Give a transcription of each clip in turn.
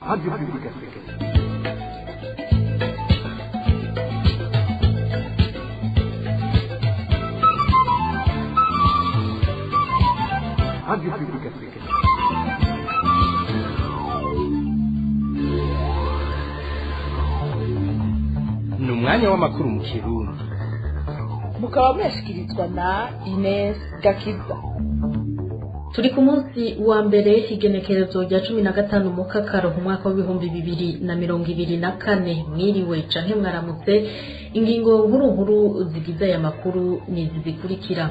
Radio Publique Africaine. Radio Publique Africaine. Ni umwanya w'amakuru mu Kirundi. Mukaba muyashyikirizwa na Ines Gakiza. Turi ku munsi wa mbere, igenekerezo rya 15 Mukakaro, umwaka wa 2024. Mwiriwe canke mwaramutse. Ingingo nkuru nkuru zigize aya makuru ni izi zikurikira: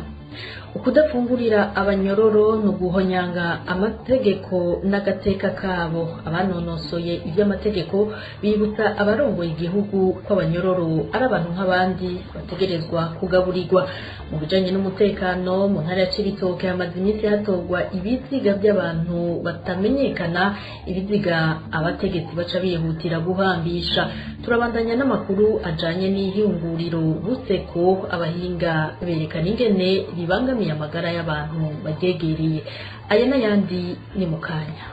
ukudafungurira abanyororo ni uguhonyanga amategeko n'agateka kabo. Abanonosoye iby'amategeko bibutsa abarongoye igihugu ko abanyororo ari abantu nk'abandi, bategerezwa kugaburirwa. Mu bijanye n'umutekano, mu ntara ya Cibitoke hamaze iminsi hatorwa ibiziga by'abantu batamenyekana, ibiziga abategetsi baca bihutira guhambisha. Turabandanya n'amakuru ajanye n'ihinguriro Buseko, abahinga berekana ingene ribangamiye amagara y'abantu baryegereye. Aya n'ayandi ni mu kanya.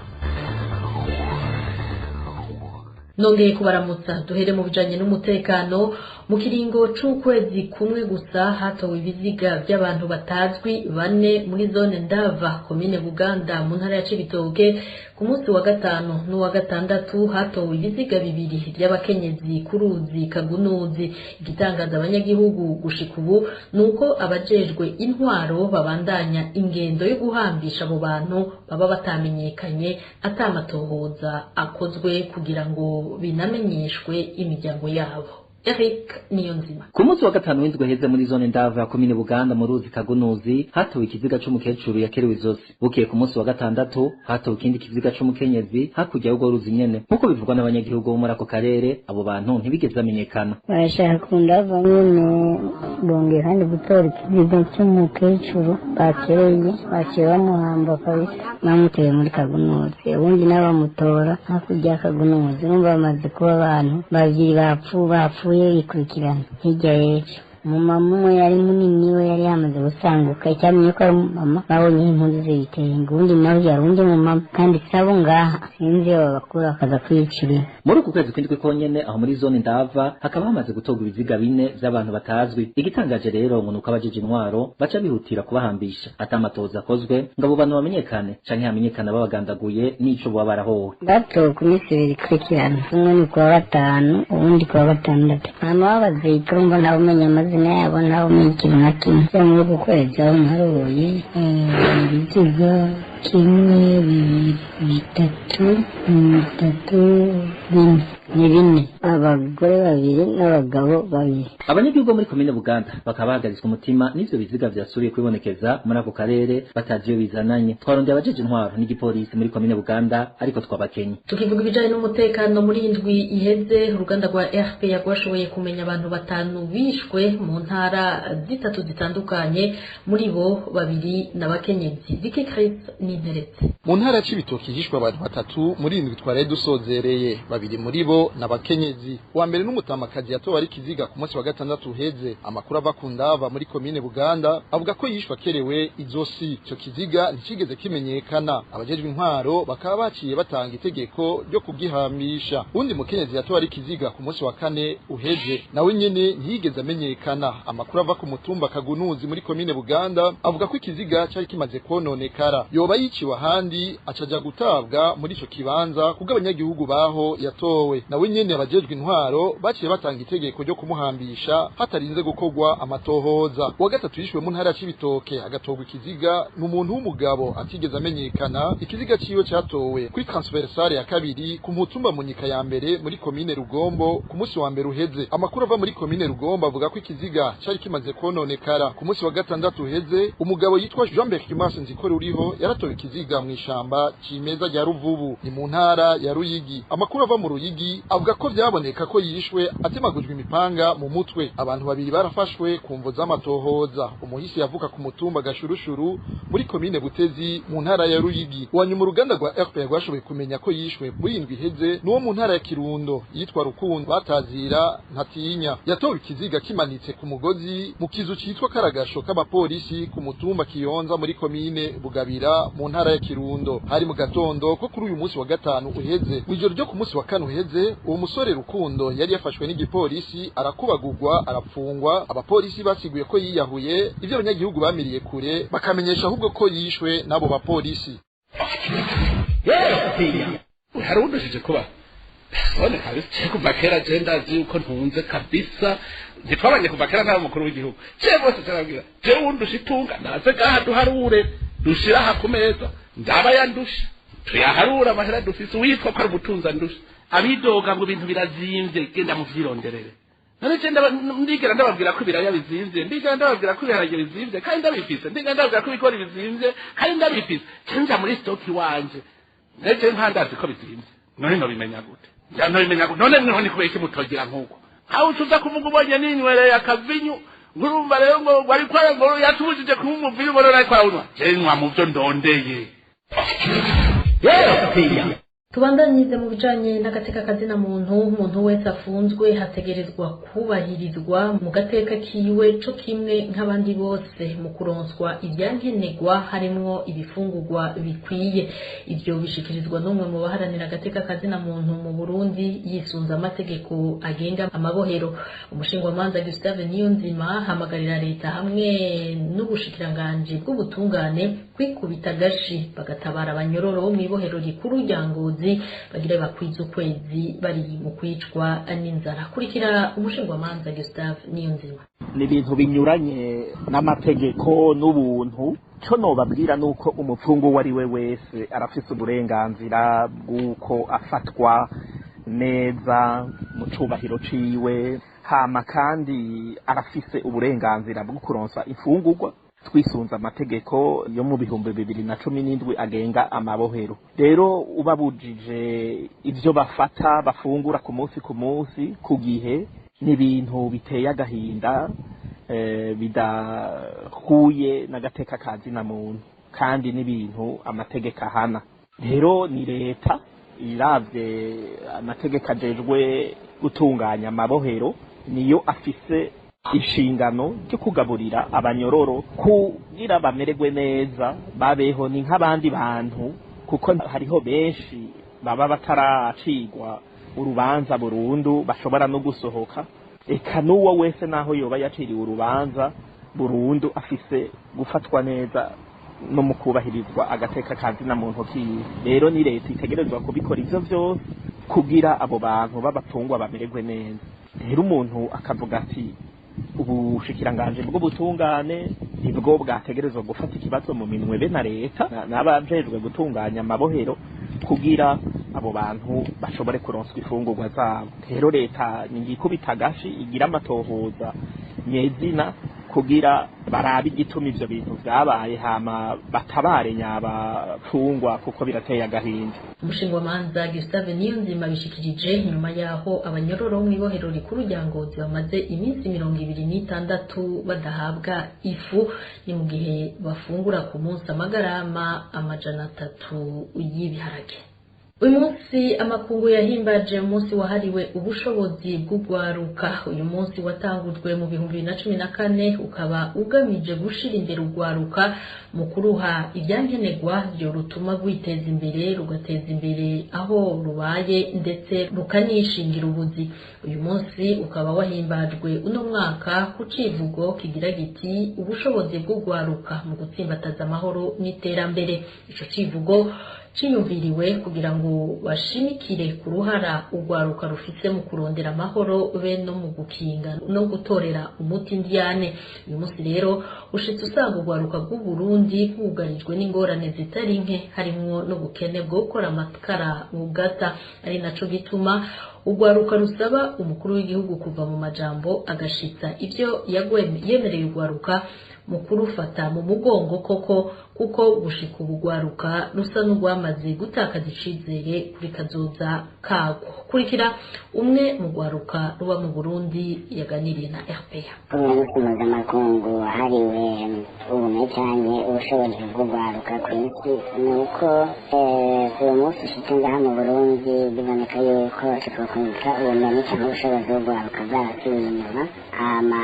Nongeye kubaramutsa. Duhere mu bijanye n'umutekano. Mu kiringo c'ukwezi kumwe gusa hatowe ibiziga by'abantu batazwi bane muri zone Ndava, komine Buganda, mu ntara ya Cibitoke. Ku munsi wa gatanu n'uwa gatandatu hatowe ibiziga bibiri by'abakenyezi ku ruzi Kagunuzi. Igitangaza abanyagihugu gushika ubu ni uko abajejwe intwaro babandanya ingendo yo guhambisha abo bantu baba batamenyekanye, atamatohoza akozwe kugira ngo binamenyeshwe imiryango yabo. Eric Niyonzima. Ku munsi wa gatanu w'indwi heze, muri zone Ndava ya komine Buganda, mu ruzi Kagunuzi, hatowe ikiziga c'umukecuru yakerewe izosi. Bukeye ku munsi wa gatandatu hatowe ikindi kiziga c'umukenyezi hakurya y'urwo ruzi nyene. Nk'uko bivugwa n'abanyagihugu bo muri ako karere, abo bantu ntibigeze bamenyekana. Barashaka kundava nyene, bongeye kandi gutora ikiziga c'umukecuru bakereye, baciye bamuhamba kabisa, bamuteye muri Kagunuzi, ubundi nawe bamutora hakurya ya Kagunuzi. Urumva bamaze kuba abantu babiri bapfuye bikurikirana. Hirya y'ejo umumama umwe yari munini, we yari yamaze gusanguka, icyamenye ko ari umumama babonye impuzu z'ibitenge. Ubundi nawe yari undi mumama kandi sabo ngaha, sinzi iyo babakura bakaza kwiyicirira. Muri uku kwezi kw'indwi konyene, aho muri zone Ndava hakaba hamaze gutorwa ibiziga bine vy'abantu batazwi. Igitangaje rero ngo nuko abajeje intwaro baca bihutira kubahambisha atamatoza akozwe ngo abo bantu bamenyekane canke hamenyekane ababagandaguye n'ico boba barahowe. Batowe ku minsi ibiri ikurikirana, umwe ni kuwa gatanu, uwundi kuwa gatandatu. Hama babazika, urumva ntawe umenya amazina yabo, ntawe umenya ikintu na kimwe. Vyo muri uku kwezi aho mparuye ibiziga kimwe, bibiri, bitatu, bitatu, bine, ni bine: abagore babiri n'abagabo babiri. Abanyagihugu bo muri komine Buganda bakaba bahagaritswe umutima n'ivyo biziga vyasubiye kwibonekeza muri ako karere, batazi iyo bizananye. Twarondeye abajeje intwaro n'igipolisi muri komine Buganda, ariko twabakenye. Tukivuga ibijanye n'umutekano, muri indwi iheze uruganda rwa RPA rwashoboye kumenya abantu batanu bishwe mu ntara zitatu zitandukanye, muri bo babiri n'abakenyezi. Viki Chris n'Interetse. Mu ntara ya Cibitoke hishwe abantu batatu muri indwi twaraye dusozereye, babiri muri bo n'abakenyezi. Uwa mbere n'umutamakazi yatowe ari kiziga ku munsi wa gatandatu uheze. Amakuru ava ku Ndava muri komine Buganda avuga ko yishwe akerewe izosi. Ico kiziga nticigeze kimenyekana, abajejwe intwaro bakaba baciye batanga itegeko ryo kugihambisha. Uwundi mukenyezi yatowe ari kiziga ku munsi wa kane uheze, nawe nyene ntiyigeze amenyekana. Amakuru ava ku mutumba Kagunuzi muri komine Buganda avuga ko ikiziga cari kimaze kononekara, yoba yiciwe ahandi acaja gutabwa muri ico kibanza kubwo abanyagihugu baho yatowe. Nawe nyene abajejwe intwaro baciye batanga itegeko ryo kumuhambisha hatarinze gukorwa amatohoza. Uwa gatatu yishwe mu ntara ya Cibitoke agatorwa ikiziga ni umuntu w'umugabo atigeze amenyekana. Ikiziga ciwe catowe kuri transversale ya kabiri ku mutumba Munyika ya mbere muri komine Rugombo ku munsi wa mbere uheze. Amakuru ava muri komine Rugombo avuga ko ikiziga cari kimaze kononekara. Ku munsi wa gatandatu uheze, umugabo yitwa Jean Berkimas Nzikore uriho yaratowe ikiziga mw'ishamba cimeza rya Ruvubu, ni mu ntara ya Ruyigi. Amakuru ava mu Ruyigi avuga ko vyaboneka ko yishwe atemagujwe imipanga mu mutwe. Abantu babiri barafashwe ku mvo z'amatohoza. Umuhisi yavuka ku mutumba Gashurushuru muri komine Butezi mu ntara ya Ruyigi. Uwanyuma uruganda rwa RPA rwashoboye kumenya ko yishwe muri indwi iheze n'uwo mu ntara ya Kirundo yitwa Rukundo batazira Ntatinya, yatowe ikiziga kimanitse ku mugozi mu kizu citwa Karagasho k'abapolisi ku mutumba Kiyonza muri komine Bugabira. mu ntara ya Kirundo. Hari mu gatondo ko kuri uyu munsi wa gatanu uheze. Mw'ijoro ryo ku munsi wa kane uheze, uwo musore Rukundo yari yafashwe n'igipolisi, arakubagurwa, arapfungwa. Abapolisi basiguye ko yiyahuye, ivyo abanyagihugu bamiriye kure bakamenyesha ahubwo ko yishwe n'abo bapolisi. Hari uwudushije kuba none kabisa kuva kera je ndazi yuko ntunze kabisa, ntitwabanye kuva kera nta mukuru w'igihugu je bose carabwira je wundusha itunga naze gaha duharure, dushira aha ku meza, ndaba yandusha tuyaharura amahera dufise, uwitwa ko ari umutunzi andusha. Abidoga ngo ibintu birazimvye, genda muvyironderere. None je ndigera ndababwira ko ibiraya bizimvye, ndigera ndababwira ko ibiharage bizimvye kandi ndabifise, ndigera ndababwira ko ibigori bizimvye kandi ndabifise. Je nja muri stock iwanje neje nkandazi ko bizimvye, none nobimenya gute? Nobimenya gute? None none kubera iki mutogira nkuko aho ucuza kuvuga ubonye ninywereye akavinyu, ngurumva rero ngo wari kwa ngo yatubujije kunywa umuvinyu, ubona ariko arawunywa. Je nywa mu vyo ndondeye. Tubandanyize mu bijanye n'agateka kazina muntu. Umuntu wese afunzwe hategerezwa kubahirizwa mu gateka kiwe co kimwe nk'abandi bose mu kuronswa ivyankenerwa harimwo ibifungurwa bikwiye. Ivyo bishikirizwa n'umwe mu baharanira agateka kazina muntu mu Burundi yisunze amategeko agenga amabohero. Umushingwamanza Gustave Niyonzima hamagarira leta hamwe n'ubushikiranganji bw'ubutungane kwikubita agashi bagatabara abanyororo bo mw'ibohero rikuru rya Ngozi bagira bakwiza ukwezi bari mu kwicwa n'inzara. Kurikira umushingwamanza Gustave Niyonzima. Ni ibintu binyuranye n'amategeko n'ubuntu. Cyo nobabwira nuko umupfungu uwo ari we wese arafise uburenganzira bw'uko afatwa neza mu cubahiro ciwe, hama kandi arafise uburenganzira bwo kuronsa imfungurwa twisunze amategeko yo mu 2017 agenga amabohero. Rero ubabujije ivyo bafata bafungura ku munsi ku munsi ku gihe, ni ibintu biteye agahinda, bidahuye n'agateka ka zina muntu, kandi n'ibintu amategeko ahana. Rero ni leta iravye amategeko ajejwe gutunganya amabohero niyo afise inshingano ryo kugaburira abanyororo kugira bamererwe neza, babeho ni nk'abandi bantu, kuko hariho benshi baba bataracigwa urubanza burundu bashobora no gusohoka. Eka n'uwo wese naho yoba yaciriwe urubanza burundu afise gufatwa neza no mu kubahirizwa agateka ka zina muntu kiwe. Rero ni leta itegerezwa kubikora ivyo vyose kugira abo bantu b'abapfungwa bamererwe neza. Rero umuntu akavuga ati ubushikiranganje bw'ubutungane nibwo bwategerezwa gufata ikibazo mu minwe be na leta n'abajejwe gutunganya amabohero kugira abo bantu bashobore kuronswa ifungurwa zabo. Rero leta niyikubita agashi igira amatohoza nyezina kugira barabe igituma ivyo bintu vyabaye, hama batabare nyabapfungwa kuko birateye agahinda. Umushingwamanza Gustave Niyonzima bishikirije nyuma yaho abanyororo mw'ibohero rikuru rya Ngozi bamaze iminsi 26 badahabwa ifu, ni mu gihe bafungura ku munsi amagarama 300 y'ibiharage. Uyu munsi amakungu yahimbaje umunsi wahariwe ubushobozi bw'ugwaruka. Uyu munsi watangujwe mu 2014 ukaba ugamije gushira imbere ugwaruka mu kuruha ivyankenerwa byo rutuma rwiteza imbere, rugateza imbere aho rubaye ndetse rukanishingira ubuzi. Uyu munsi ukaba wahimbajwe uno mwaka ku civugo kigira giti ubushobozi bw'ugwaruka mu gutsimbataza amahoro n'iterambere. Ico civugo ciyumviriwe kugira ngo bashimikire ku ruhara ugwaruka rufise mu kurondera amahoro be no mu gukinga no gutorera umuti ndiyane. Uyu munsi rero ushitse usanga ugwaruka bw'u Burundi bwugarijwe n'ingorane zitari nke, harimwo n'ubukene bwo gukora amakara bugata, ari naco gituma ugwaruka rusaba umukuru w'igihugu kuva mu majambo agashitsa ivyo yemereye ugwaruka mu kurufata mu mugongo koko, kuko gushika ubugwaruka rusa n'urwamaze gutakaza icizere kuri kazoza kago. Kurikira umwe mu gwaruka ruba mu Burundi yaganiriye na RPA. Umunsi mpuzamakungu wahariwe ubumwe canke ubushobozi bw'ugwaruka kw'isi, ni uko uwo munsi ushitse ngaha mu Burundi biboneka yuko twokwita ubumenyi canke ubushobozi bw'ugwaruka bwarasubiye inyuma, hama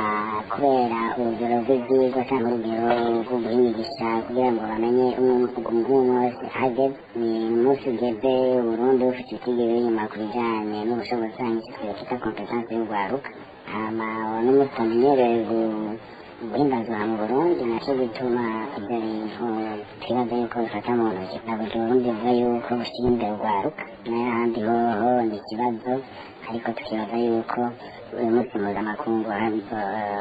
kubera urugero rw'ivyigwa canke urugero rwo guhingisha kugira ngo ngo bamenye umwe wese hageze. Ni umunsi ugeze Burundi bufite ibitigiri inyuma ku bijanye n'ubushobozi canke twita compétence y'urwaruka. Hama n'umunsi utamenyereye guhimbazwa mu Burundi, naco gituma ivyo bintu twibaza yuko bifata mu ntoki. Ntabwo Burundi buvuga yuko bushyira imbere urwaruka, nayo ahandi hoho ni ikibazo. Ariko tukibaza yuko uyu munsi mpuzamakungu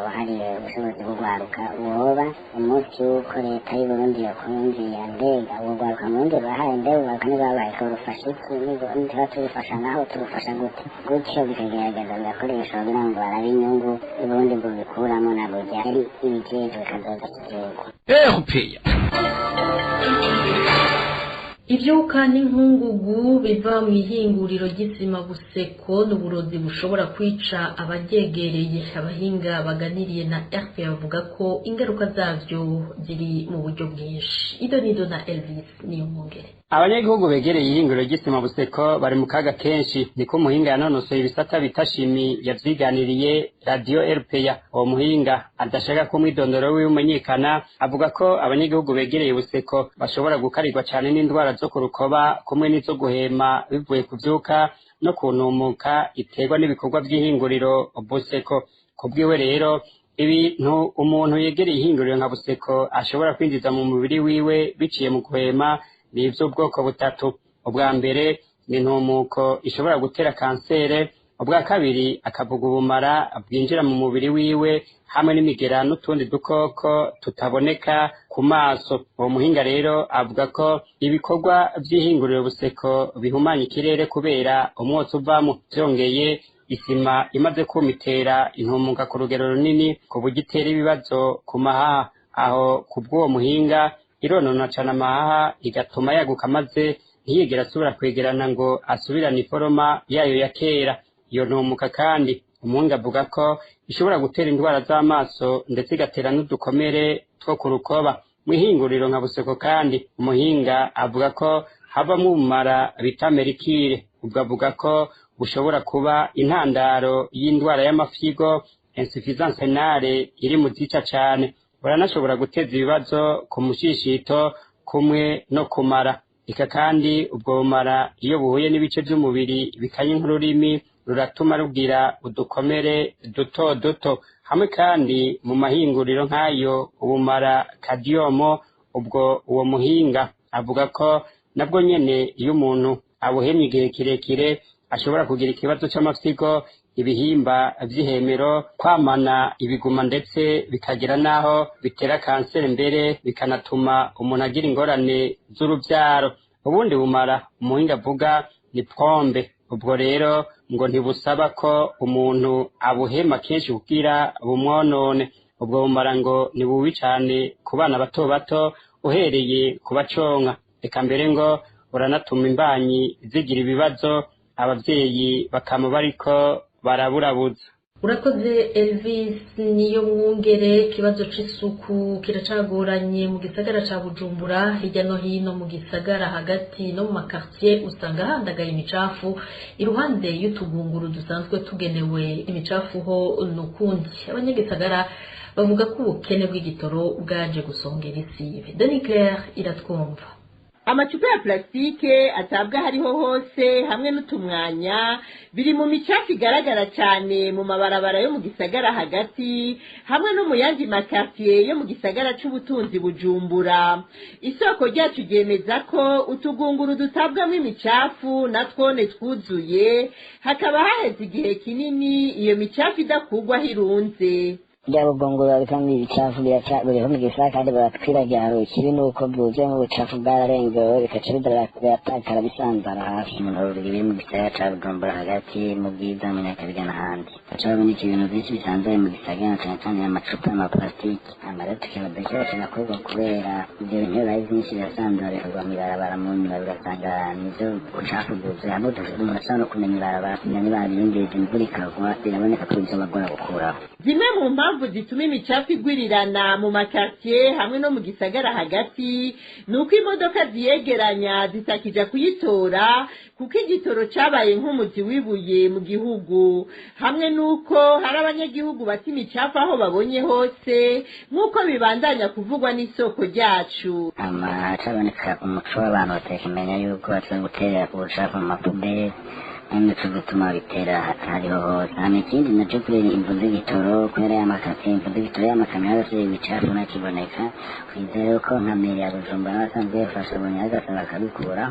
wahariwe ubushobozi bw'urwaruka woba umunsi w'uko leta y'Uburundi yokwiyumvira: mbega ubwo rwaruka mu Burundi rurahaye? Mbega urwaruka ntirwabaye ko rufasha iki? Nituba turufasha naho turufasha gute? Gutyo bikagerageza bigakoreshwa kugira ngo barabe inyungu Uburundi bubikuramo, na burya ari ibijejwe kazoza k'igihugu. Erupeya. Ivyuka n'inkungugu biva mu ihinguriro ry'isima Buseko n'uburozi bushobora kwica abaryegereye. Abahinga baganiriye na RPA bavuga ko ingaruka zavyo ziri mu buryo bwinshi. Idonido na Elvis Niyomwungere. Abanyagihugu begereye ihinguriro ry'isima Buseko bari mu kaga kenshi, niko umuhinga yanonosoye ibisata bita chimie yavyiganiriye radiyo RPA. Uwo muhinga adashaka ko umwidondoro wiwe umenyekana avuga ko abanyagihugu begereye Buseko bashobora gukarirwa cane n'indwara zo ku rukoba kumwe n'izo guhema, bivuye ku vyuka no kunumuka iterwa n'ibikorwa vy'ihinguriro Buseko. Kubwiwe rero, ibintu umuntu yegereye ihinguriro nka Buseko ashobora kwinjiza mu mubiri wiwe biciye mu guhema ni ivy'ubwoko butatu. Ubwa mbere ni intumuko ishobora gutera kansere. Ubwa kabiri akavuga ubumara bwinjira mu mubiri wiwe hamwe n'imigera n'utundi dukoko tutaboneka ku maso. Uwo muhinga rero avuga ko ibikorwa vy'ihinguriro Buseko bihumanya ikirere kubera umwotsi uvamo. Vyongeye, isima imaze kuma itera intumuka ku rugero runini, ku buryo itera ibibazo ku mahaha. Aho kubw'uwo muhinga, ironona cane amahaha, igatuma yaguka maze ntiyigera asubira kwegerana ngo asubirane iforoma yayo ya kera. Iyo ntumuka kandi, umuhinga avuga ko ishobora gutera indwara z'amaso, ndetse igatera n'udukomere two ku rukoba. Mw'ihinguriro nka Buseko kandi, umuhinga avuga ko havamwo ubumara bita mercure. Ubwo avuga ko bushobora kuba intandaro y'indwara y'amafyigo, insuffisance rénale, iri mu zica cane. Buranashobora guteza ibibazo ku mushishito kumwe no kumara. Eka kandi ubwo bumara iyo buhuye n'ibice vy'umubiri bikanye nk'ururimi, ruratuma rugira udukomere duto duto. Hamwe kandi mu mahinguriro nk'ayo, ubumara cadmium, ubwo uwo muhinga avuga ko nabwo nyene iyo umuntu abuhemye igihe kirekire ashobora kugira ikibazo c'amafyigo, ibihimba vy'ihemero, kwamana ibiguma, ndetse bikagera n'aho bitera kanseri, mbere bikanatuma umuntu agira ingorane z'uruvyaro. Ubundi bumara umuhinga avuga ni plomb. Ubwo rero ngo ntibusaba ko umuntu abuhema kenshi kugira bumwonone. Ubwo bumara ngo ni bubi cane ku bana bato bato, uhereye ku baconka. Eka mbere ngo buranatuma imbanyi zigira ibibazo, abavyeyi bakama bariko baraburabuza. Urakoze Elvis Niyo Mwungere. Ikibazo c'isuku kiracagoranye mu gisagara ca Bujumbura. Hirya no hino mu gisagara hagati no mu ma quartier usanga handagaye imicafu iruhande y'utugunguru dusanzwe tugenewe imicafu. Ho nukundi abanyagisagara bavuga ko ubukene bw'igitoro bwaje gusongera isibe. Denis Claire iratwumva. Amacupa ya plastique atabwa hariho hose hamwe n'utumwanya biri mu micafu igaragara cyane mu mabarabara yo mu gisagara hagati hamwe no mu yandi ma quartier yo mu gisagara c'ubutunzi Bujumbura. Isoko ryacu ryemeza ko utugunguru dutabwamo imicafu na twone twuzuye, hakaba haheze igihe kinini iyo micafu idakugwaho irunze. Bya bugongoro babikamo ibicafu biriho mu gisagara kandi baratwiragira. Ikibi ni uko bwuzuyemo ubucafu, bwararengewe, bikaca biratakara bisanzara hasi. Umuntu biri mu gisagara ca Bujumbura hagati, mu Bwiza, mu Nyakabiga n'ahandi, baca baboneka ibintu byinshi bisanzwe mu gisagara, cane cane amacupa y'amaparasitike. Hama rero tukibaza ikibazo kinakorwa, kubera ivyo bintu iyo bibaye vyinshi birasanzara bikagwa mw'ibarabara, mu nyuma bigasanga nivyo bucafu bwuzuye hamwe umuntu ashobora no kumenya ibarabara, kumenya niba bariyungirije, imvura ikagwa biraboneka ko bizobagora gukuraho. Zimwe mu mpamvu mpamvu zituma imicafu igwirirana mu makartier hamwe no mu gisagara hagati ni uko imodoka ziyegeranya zitakija kuyitora, kuko igitoro cabaye nk'umuzi w'ibuye mu gihugu, hamwe n'uko hari abanyagihugu bata imicafu aho babonye hose, nk'uko bibandanya kuvugwa n'isoko ryacu. Amacaboneka umuco w'abantu batakimenya yuko bashobora guterera ubucafu mu mapuberi, n'imico gutuma bitera hariho hose. Hama ikindi naco, kubera imvu z'igitoro, kubera y'amakasi imvu z'igitoro y'amakamyo yose, ibicafu ntakiboneka. Twizere yuko nka mairie ya Bujumbura n'abasanzwe bifasha Bunyagasa bakabikura.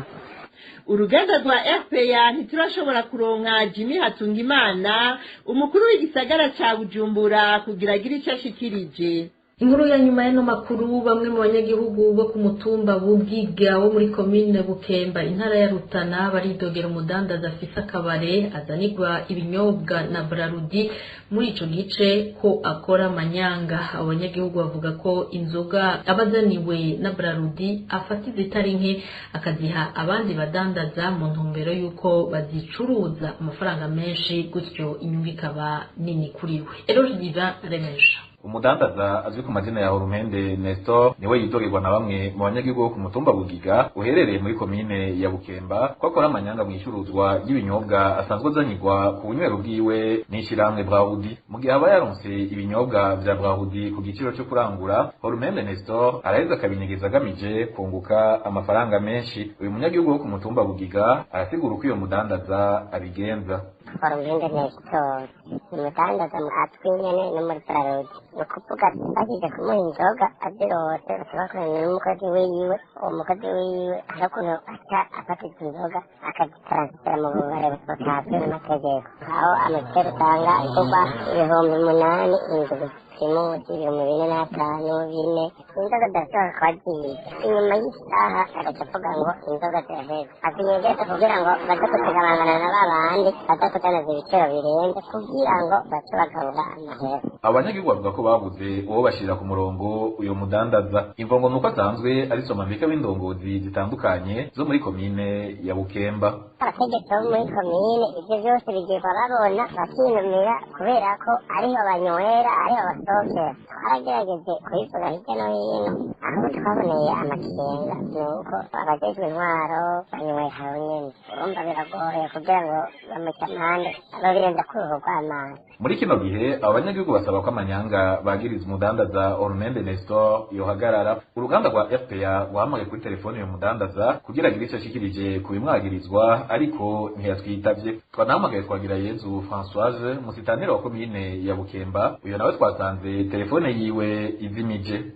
Uruganda rwa RPA ntiturashobora kuronka Jimmy Hatungimana, umukuru w'igisagara ca Bujumbura, kugira agire ico ashikirije. Inkuru ya nyuma y'ano makuru: bamwe mu banyagihugu bo ku mutumba Bugiga wo muri komine Bukemba, intara ya Rutana, baridogera umudandaza afise akabare azanirwa ibinyobwa na Brarudi muri ico gice ko akora amanyanga. Abo banyagihugu bavuga ko inzoga abazaniwe na Brarudi afata izitari nke akaziha abandi badandaza mu ntumbero y'uko bazicuruza amafaranga menshi, gutyo inyungu ikaba nini kuri we. Eroge Divin Remesha. Umudandaza azwi ku mazina ya Horumende Nestor niwe yidogerwa na bamwe mu banyagihugu bo ku mutumba Bugiga uherereye muri komine ya Bukemba ko akora amanyanga mu icuruzwa ry'ibinyobwa asanzwe azanirwa ku bunywero bwiwe n'ishirahamwe Brarudi. Mu gihe aba yaronse ibinyobwa vya Brarudi ku giciro cyo kurangura, Horumende Nestor araheza akabinyegeza agamije kunguka amafaranga menshi. Uyu munyagihugu wo ku mutumba Bugiga arasigura uko iyo mudandaza abigenza. Horumende Nestor ni umudandaza azwi nyene no muri Brarudi. Ni ukuvuga bagize kumuha inzoga azirose, baca bakorana n'umukozi wiwe. Uwo mukozi wiwe hari ukuntu aca afata izo nzoga akazitaransifera mu bubare butazwi n'amategeko, aho amakero usanga igurwa 8000, inzu Primus 4500, 4,000. Inzoga zirashobora kuba ziyica inyuma y'isaha, agaca avuga ngo inzoga ziraheze, azinyegeza kugira ngo baze kuzigabangana na ba bandi baza kudandaza ibiciro birenze, kugira ngo bace bagabura amahera. Abanyagihugu bavuga ko babuze uwo bashira ku murongo uyo mudandaza. Imvo ngo nuko asanzwe ari somambika w'indongozi zitandukanye zo muri komine ya Bukemba. Abategetsi bo muri komine ivyo vyose bigirwa babona, bakinumira, kubera ko ariho banywera, ariho basohokera. Twaragerageje kubivuga hirya no hino. Aho twaboneye amakenga ni uko abajejwe intwaro banywera aho nyene. Urumva biragoye kugira ngo bamuce amande, babirenza kuruhu rw'amazi. Muri kino gihe abo banyagihugu basaba ko amanyanga bagiriza umudandaza Ormende Nestor yohagarara. Uruganda rwa RPA rwahamagaye kuri telefone uyu mudandaza kugira agire ico ashikirije ku bimwagirizwa, ariko ntiyatwitavye. Twanahamagaye Twagira Yezu Françoise, musitanira wa komine ya Bukemba. Uyo nawe twasanze telefone yiwe izimije.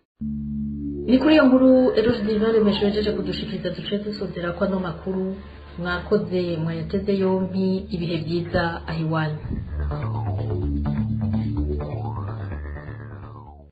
Ni kuri iyo nkuru Eroge Divin Remesha yajeje kudushikiriza duce dusozera ko ano makuru. Mwakoze mwayateze yompi. Ibihe byiza aho iwanyu.